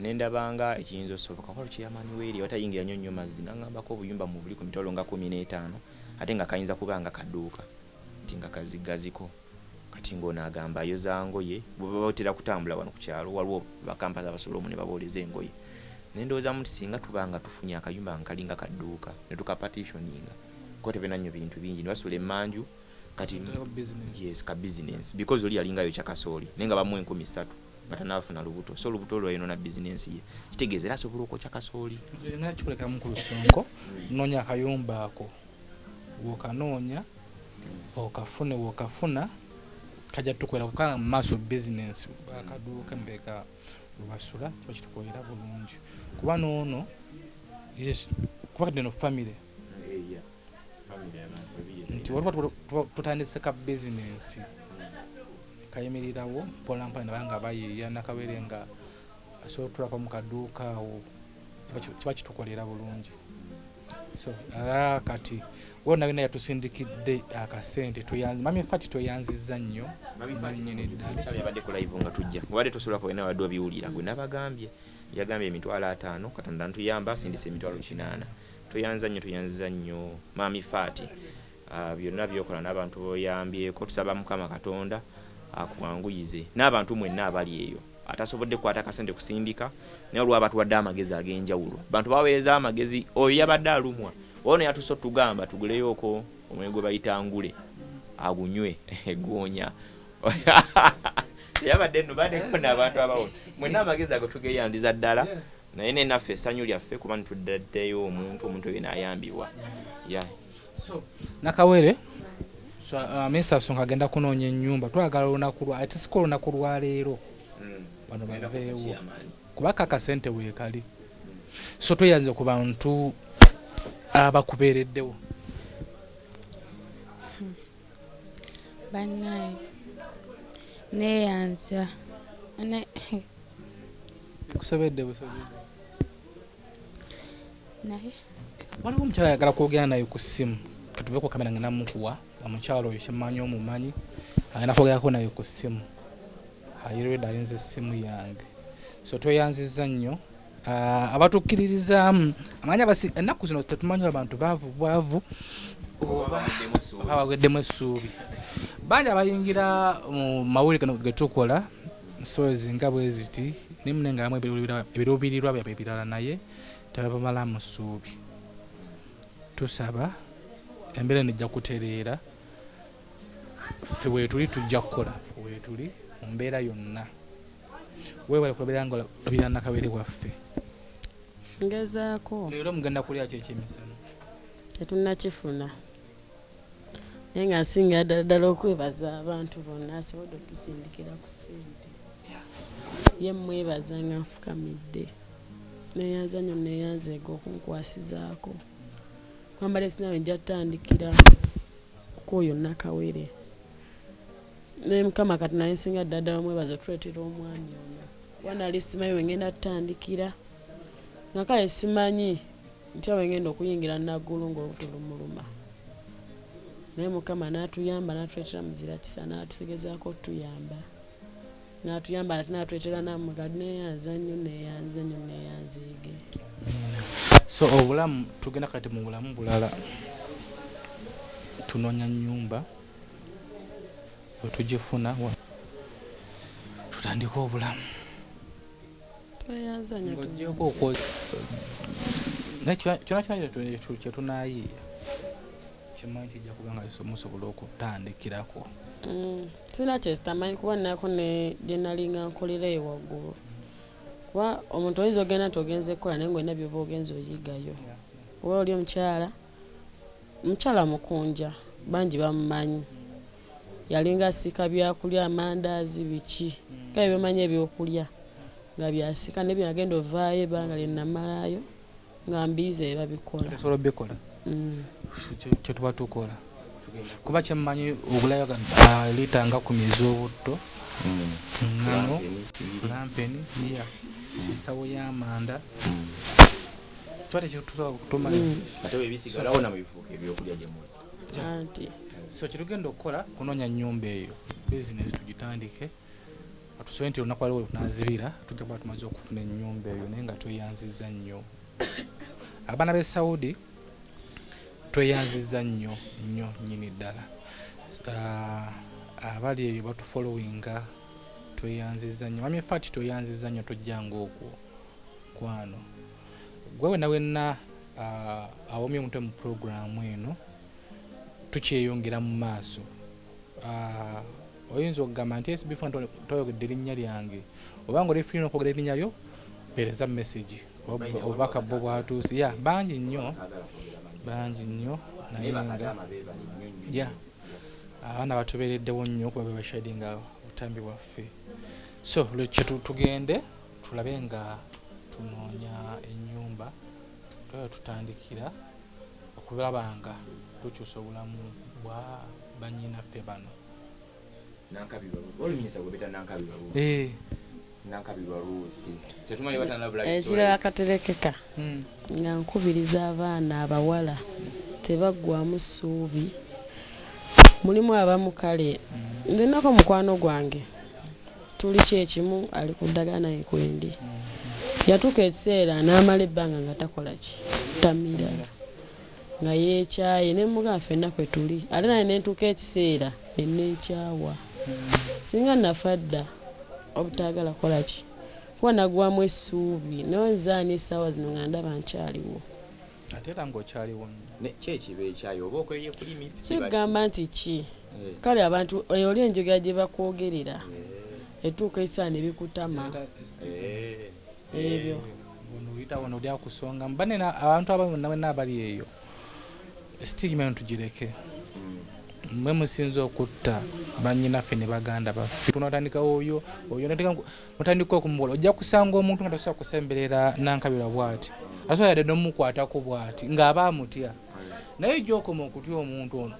Speaker 9: Ne ndabanga ekiyinza osoboka waliwo chairman w'eri watayingira nnyo nnyo mazzi, n'aŋŋambako obuyumba mu buli ku mitwalo nga 15, ate nga kayinza kuba nga kaduuka nti nga kazigaziko. Kati ng'ono agamba ayoza ngoye, bwe baba batera kutambula wano ku kyalo waliwo bakampani abasobola omu ne babooleza engoye. Nendowoozamu nti singa tuba nga tufunye akayumba nga kalinga kadduuka ne tukapartitioninga, kuba tebena nnyo bintu bingi, ne basula emmanju kati. Yes, ka business, because oli yalingayo kyakasooli naye nga bamuwa 3000 nga tanafuna lubuto, so olubuto olwo yayonona bizinensi ye. Kitegeeza era asobola okwokya kasooli.
Speaker 7: Nga kikulekamu ku lusonko, noonya akayumba ako, wokanoonya okafune, wokafuna kajja tukolera kubanga mu maaso bizinensi akaduuka mbeka lwebasula kiba kitukolera bulungi, kuba noono, yes, kuba kati eno family nti waliwo tutandise ka bizinensi kayimirirawo mpola mpola, nabanga bayiiya nakawere nga asobola otulako mu kaduuka awo, kiba kitukolera bulungi. So era kati wona wena yatusindikidde akasente, tweyanzi Mami Fati, tweyanzizza nnyo nnyini ddala.
Speaker 9: Yabadde ku live nga tujja, obadde tosobola kuwena, wadde obiwulira gwe nabagambye, yagambye 50,000, Katonda ntuyamba asindise 80,000. Tweyanza nnyo, tweyanziza nnyo Mami Fati. Byonna byokola n'abantu boyambyeko, tusaba Mukama Katonda akuwanguyize n'abantu mwenna abali eyo atasobodde kukwata akasente kusindika, naye olwa batuwadde amagezi ag'enjawulo, bantu baweereza amagezi. Oyo yabadde alumwa ono yatuuse otugamba tuguleyooko omwenge gwe bayita ngule agunywe egoonya yabadde nno baddeko n'abantu abawona mwenna amagezi ago tugeyandiza ddala, naye nenaffe essanyu lyaffe kuba ntudaddeyo omuntu oyo naayambibwa. Yeah.
Speaker 7: So Nakawere, so, Mr. Sonko agenda kunoonya ennyumba, twagala olunaku lwa ate siko olunaku lwaleero bano baveewo kuba akasente weekali. So tweyanze ku bantu abakubeereddewo.
Speaker 8: Bannaye, neeyanza.
Speaker 7: Kusobedde busobedde.
Speaker 8: Naye
Speaker 7: waliwo omukyala ayagala kwogera naye ku ssimu, katuve ku kamera nga namukuwa omukyala oyo, kyemmanyi omumanyi, agenda kwogerako naye ku ssimu, ayirwedde alinze essimu yange. So tweyanzizza nnyo abatukkiririzaamu amanyi ennaku zino tetumanyi abantu baavu bwavu oba baweddemu essuubi. Bangi abayingira mu mawulire gano ge tukola stories nga bwe ziti, naye nga abamu ebiruubirirwa byabwe ebirala, naye tebabamalamu ssuubi. Tusaba embeera eno ejja kutereera, ffe weetuli tujja kukola, ffe weetuli mu mbeera yonna. Weewale kulabira nga olabirira Nakawere waffe.
Speaker 12: Ngezaako.
Speaker 7: Leero mugenda kulya ki ekyemisana?
Speaker 12: Tetunnakifuna, naye nga nsinga ddala ddala okwebaza abantu bonna asobodde otusindikira ku ssente. Ye mwebaza nga nfukamidde, neyanza nnyo, neyanzeega okunkwasizaako kwambala esinawe nja tutandikira kwoyo Nakawere, naye Mukama kati naye nsinga ddala ddala omwebaza otuleetera omwami ono, kuba nali simanyi wengenda tutandikira, nga kale simanyi ntya wengenda okuyingira Naggulu ng'olubuto lumuluma, naye Mukama n'atuyamba n'atuleetera muzira kisa, n'atutegezaako otuyamba, n'atuyamba ate n'atuleetera nammwe. Kati neeyanza nnyo, neeyanza nnyo, neeyanzeege.
Speaker 7: So obulamu tugenda kati mu bulamu bulala, tunoonya nnyumba, bwe tugifuna tutandike obulamu.
Speaker 12: Tweyanza nnyo.
Speaker 7: Ng'oggyeko okwo naye kyona kyona kye tunaayiiya kimanyi kijja kuba nga musobola okutandikirako.
Speaker 12: Sirina kyesitamanyi kuba nako ne gye nalinga nkolera eyo waggulu, kuba omuntu oyinza ogenda nti ogenze kukola naye ng'olina by'oba ogenze oyigayo, oba oli omukyala mukunja bangi bamumanyi, yalinga asiika byakulya, amandaazi biki, kale byomanyi ebyokulya nga byasika, naye byagenda ovaayo ebbanga lye namalayo nga mbiyize bye babikola.
Speaker 7: Osobola obikola. Kye tuba tukola kuba kyemmanyi ogulayo liita nga 10 ez'obutto, ŋŋano, lampeni, yeah, ensawo y'amanda, kiba tekitusobola kutumala.
Speaker 9: Ate bwe bisigalawo namwe bifuuka ebyokulya gye muli.
Speaker 12: Anti
Speaker 7: So kyetugenda okukola kunoonya nnyumba eyo, bizinesi tugitandike, atusobe nti olunaku waliwo tunazibira tujja kuba tumaze okufuna ennyumba eyo. Naye nga tweyanzizza nnyo abaana b'e Saudi, tweyanzizza nnyo nnyo nnyini ddala. Abali eyo batufollowinga, tweyanzizza nnyo. Mami Fati, tweyanzizza nnyo, tojjanga okwo kwano. Gwe wenna wenna awomye omutwe mu pulogulaamu eno, tukyeyongera mu maaso. Oyinza okugamba nti SB toyogedde erinnya lyange, oba nga oli free n'okwogera erinnya lyo, mpeereza message obubaka bwo bwatuuse. Ya, bangi nnyo, bangi nnyo, naye nga ya abaana batubeereddewo nnyo kuba bebashadinga obutambi bwaffe. So lwekyo tugende tulabe nga tunoonya ennyumba tulabe tutandikira okulaba nga tukyusa obulamu bwa bannyinaffe bano.
Speaker 12: Ekirala katerekeka nga nkubiriza abaana abawala tebaggwamu ssuubi. Mulimu abamu kale nze nako mukwano gwange tuli kyekimu, ali ku ddagala naye kwendi. Yatuuka ekiseera n'amala ebbanga nga takola ki, tamira, nga yeekyaye, ne mugamba ffenna kwe tuli, ate naye ne ntuuka ekiseera ne neekyawa. Singa nafa dda obutaagala kukola ki, kuba naggwamu essuubi, naye nze ani essaawa zino nga ndaba nkyaliwo.
Speaker 7: Ate era ng'okyaliwo nnyo.
Speaker 9: Ki ekiba ekyayi oba okweye kulimi?
Speaker 12: Sigamba nti ki, kale abantu oli enjogera gye bakwogerera etuuka ekiseera ne bikutama ebyo.
Speaker 7: Ono oyita wano oli akusonga banene, abantu abamu bonna bonna abali eyo, stigma eno tugireke. Mmwe musinze okutta bannyinaffe ne baganda baffe. Tunatandika oyo oyo mutandika okumubola, ojja kusanga omuntu nga tasobola kusemberera Nankabirwa bw'ati, asobola yadde n'omukwatako bw'ati ng'aba amutya, naye gy'okoma okutya omuntu ono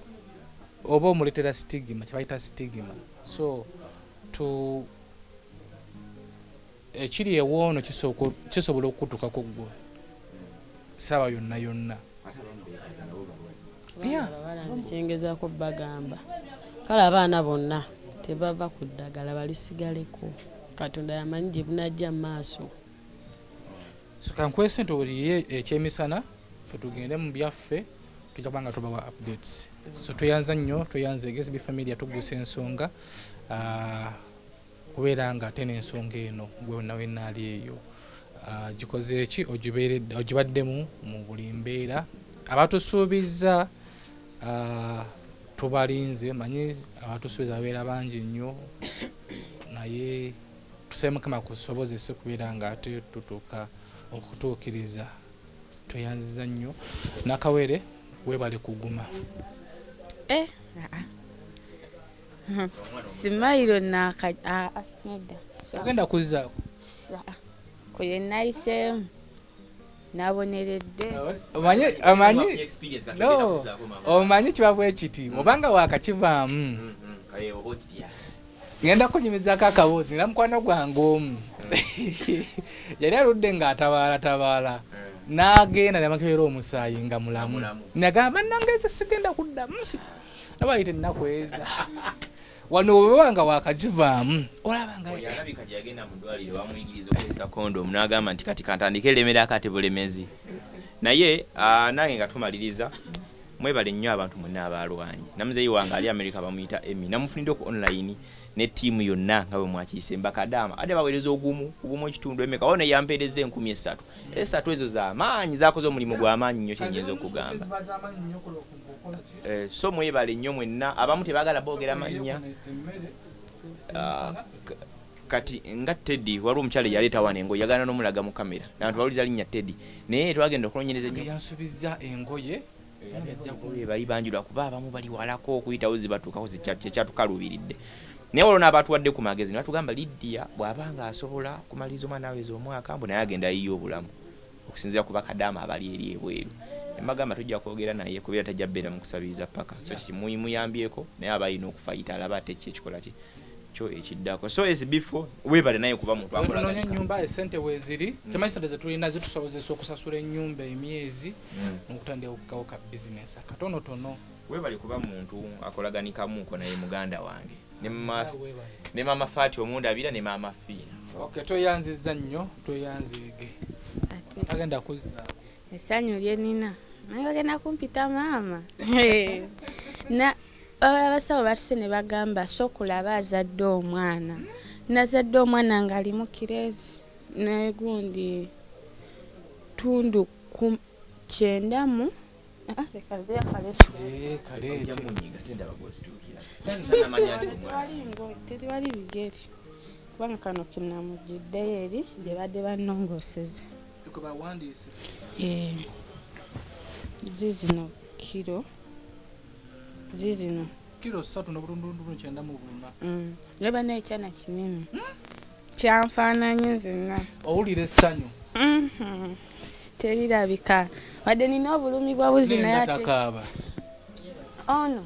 Speaker 7: oba omuleetera stigma, kye bayita stigma. So tu ekiri ewoono kisobola okukutukako ggwe saawa yonna yonna.
Speaker 12: Abawala nze kyengezaako bagamba, kale abaana bonna tebava ku ddagala, balisigaleko, Katonda yamanyi gye bunajja mu maaso.
Speaker 7: So kankwese nti oliye ekyemisana, ffe tugende mu byaffe, tujja kuba nga tubawa updates. So tweyanza nnyo, tweyanze SB Family, tugusa ensonga kubeera nga ate n'ensonga eno gwe wonna wenna ali eyo gikoze ki, ogibaddemu mu buli mbeera. Abatusuubizza tubalinze, manyi abatusuubiza babeera bangi nnyo, naye tusabe Mukama kusobozese kubeera nga ate tutuuka okutuukiriza. Tweyanziza nnyo. Nakawere, weebale kuguma.
Speaker 8: Eh, ah, ah. Simayiro naka ah, ah, nedda.
Speaker 7: Ogenda kuzzaako?
Speaker 8: Kuye nayiseemu naboneredde.
Speaker 7: Omanyi omanyi no, omanyi kiba bwe kiti, obanga wakakivaamu ngenda kunyumizaako akaboozi era mukwano gwange omu yali aludde ng'atabaala tabaala, n'agenda nemakebera omusaayi nga mulamu, nagamba nange nze sigenda kuddamu nabayita ennaku eza wano bweba nga wakakivaamu olaba nga
Speaker 9: Oyo alabika gye yagenda mu ddwaliro bamuyigiriza okukozesa kondomu, n'agamba nti kati kantandike eremerako ate bulemezi. Naye nange nga tumaliriza, mwebale nnyo abantu mwenna abalwanyi. Namuzeeyi wange ali America bamuyita Emmy, namufunidde ku online ne ttiimu yonna nga bwe mwakiise mbakadaama ate baweereza ogumu ogumu ekitundu emeka wano yampeereza 3000 esatu ezo z'amaanyi, zakoze omulimu gw'amaanyi nnyo kyenyinza okugamba. So mwebale nnyo mwenna, abamu tebaagala boogera mannya. Kati nga Teddy, waliwo omukyala eyaleeta wano engoye, yagaana n'omulaga mu kamera, abantu bawuliza linnya Teddy, naye twagenda okunoonyereza ennyo.
Speaker 7: Yansuubizza engoye.
Speaker 9: Bali bangi lwakuba abamu bali walako, okuyitawo zibatuukako kyekyatukaluubiridde, naye waliwo n'abatuwadde ku magezi ne batugamba Lydia bw'aba nga asobola kumaliriza omwana aweza omwaka mbu naye agenda ayiye obulamu okusinziira ku bakadaama abali eri ebweru. Embagamba tujja kwogera naye kubeera tajja bbeera mu kusabiriza paka so kimuyambyeko, naye aba alina okufayita alaba ate ki ekikola ki kyo ekiddako. So SB4, weebale naye kuba muntu
Speaker 7: tunoonya
Speaker 9: akolagana.
Speaker 7: Ennyumba esente weeziri, temanyi sente zetulina zitusobozesa okusasula ennyumba emyezi n'okutandika okukawo ka bizinesi akatonotono.
Speaker 9: Weebale kuba muntu akolaganikamuko naye muganda wange ne
Speaker 7: Weebale.
Speaker 9: Ne maama Faati omundabira ne maama Fiina.
Speaker 7: Ok, tweyanzizza nnyo, tweyanzeege, agenda kuzzaako.
Speaker 8: Essanyu lyenina, naye bagenda kumpita maama na wabula abasawo batuse ne bagamba sokulaba azadde omwana, nazadde omwana ng'alimu kirezi negundi. n'obutundu 90 mu tewali bigere kubanga kano kinamugiddeyo eri gye badde bannongooseza. Zizino kiro zizino
Speaker 7: kiro 3 n'obutundu 94.
Speaker 8: Leba n'ekyana kinene kyanfaananye nzenna.
Speaker 7: Owulira essanyu?
Speaker 8: Terirabika wadde nina obulumi bwa buzi naye ate
Speaker 7: takaaba.
Speaker 8: Ono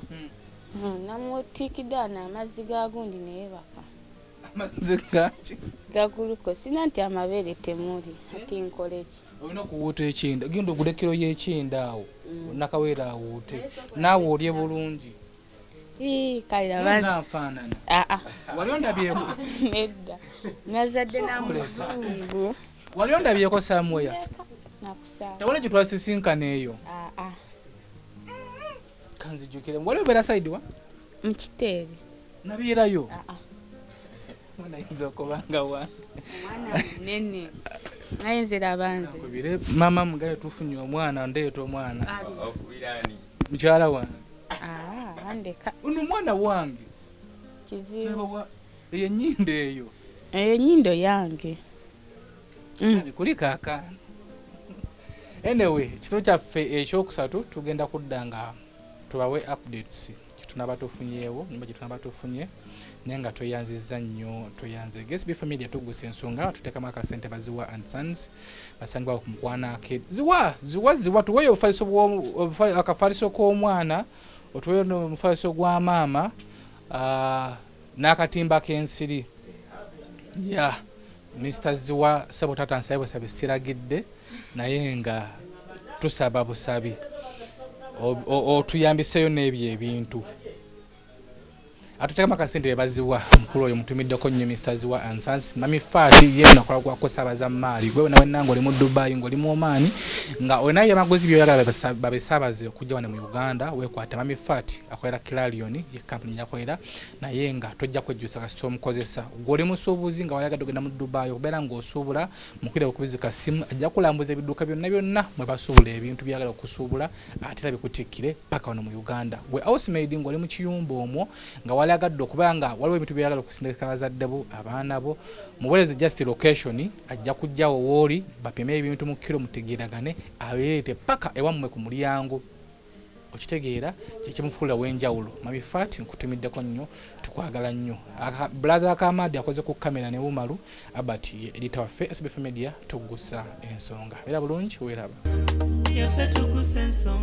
Speaker 8: namutiikidde wano amazzi ga gundi neyebaka.
Speaker 7: Amazzi gaki?
Speaker 8: Gaguluko sina nti amabeere temuli ati nkole ki?
Speaker 7: Olina okuwuuta ekinda, genda ogule kiro y'ekinda awo nakaweera awuute naawe olye bulungi.
Speaker 8: Kale
Speaker 7: nga nfaanana. Wali ondabyeko?
Speaker 8: Nedda, nazadde na muzungu.
Speaker 7: Wali ondabyeko somewhere?
Speaker 8: Nakusanga.
Speaker 7: Tewali gye twasisinkana eyo? Kanzijukire, wali obeera side wa?
Speaker 8: Mukiteebe.
Speaker 7: Nabeerayo mwana ayinza okuba nga wange.
Speaker 8: Omwana munene naye nze raba nze.
Speaker 7: Nkubire maama mugaye tufunye omwana, ndeeta omwana mukyala wange.
Speaker 8: Andeka.
Speaker 7: Ono omwana wange.
Speaker 8: Kizibu.
Speaker 7: Eyo ennyindo eyo.
Speaker 8: Eyo ennyindo yange.
Speaker 7: Kuliko akaana. Anyway, ekiro kyaffe ekyokusatu tugenda kudda nga tubawe updates kyetunaba tufunyeewo nyumba gyetunaba tufunye, naye nga tweyanzizza nnyo, tweyanze SB Family. Tugusa ensonga, tuteekamu akasente. Baziwa and Sons basangibwawo ku Mukwana Arcade. Ziwa ziwa ziwa, tuweeyo obufaliso akafaliso k'omwana, otuweeyo n'omufaliso gwa maama n'akatimba k'ensiri ya Mr Ziwa. Sebo taata, nsabe busabi, siragidde naye nga tusaba busabi otuyambiseyo n'ebyo ebintu atuteekamu akasente. Baziwa omukulu oyo mutumiddeko nnyo, Mr Ziwa and Sons. Mami Faati ye nakola gwakusabaza maali gwe wena wenna ng'oli mu Dubai, ng'oli mu Oman, nga olina ebyamaguzi byoyagala babisabaze okujja wano mu Uganda, weekwate Mami Faati akolera Clarion, ye kampuni gyakolera, naye nga tojja kwejjusa kasita omukozesa. Gwe oli musuubuzi nga walagadde ogenda mu Dubai okubeera ng'osuubula, mukubire bukubizi kasimu, ajja kulambuza ebidduka byonna byonna mwe basuubula ebintu byagala okusuubula, ate era bikutikkire paka wano mu Uganda. Gwe housemaid ng'oli mu kiyumba omwo nga walagadde okuba nga waliwo ebintu byeyagala okusindika bazadde bo, abaana bo, muweereze just location, ajja kujjawo wooli bapime ebintu mu kiro, mutegeeragane, abireete paka ewammwe ku mulyango. Okitegeera kyekimufuula w'enjawulo. Mami Fat, nkutumiddeko nnyo, tukwagala nnyo. Brother Kamadi akoze ku kamera ne Umaru Abat ye editor waffe. SBF Media, tugusa ensonga. Beera bulungi, weeraba.
Speaker 11: Yaffe tugusa ensonga.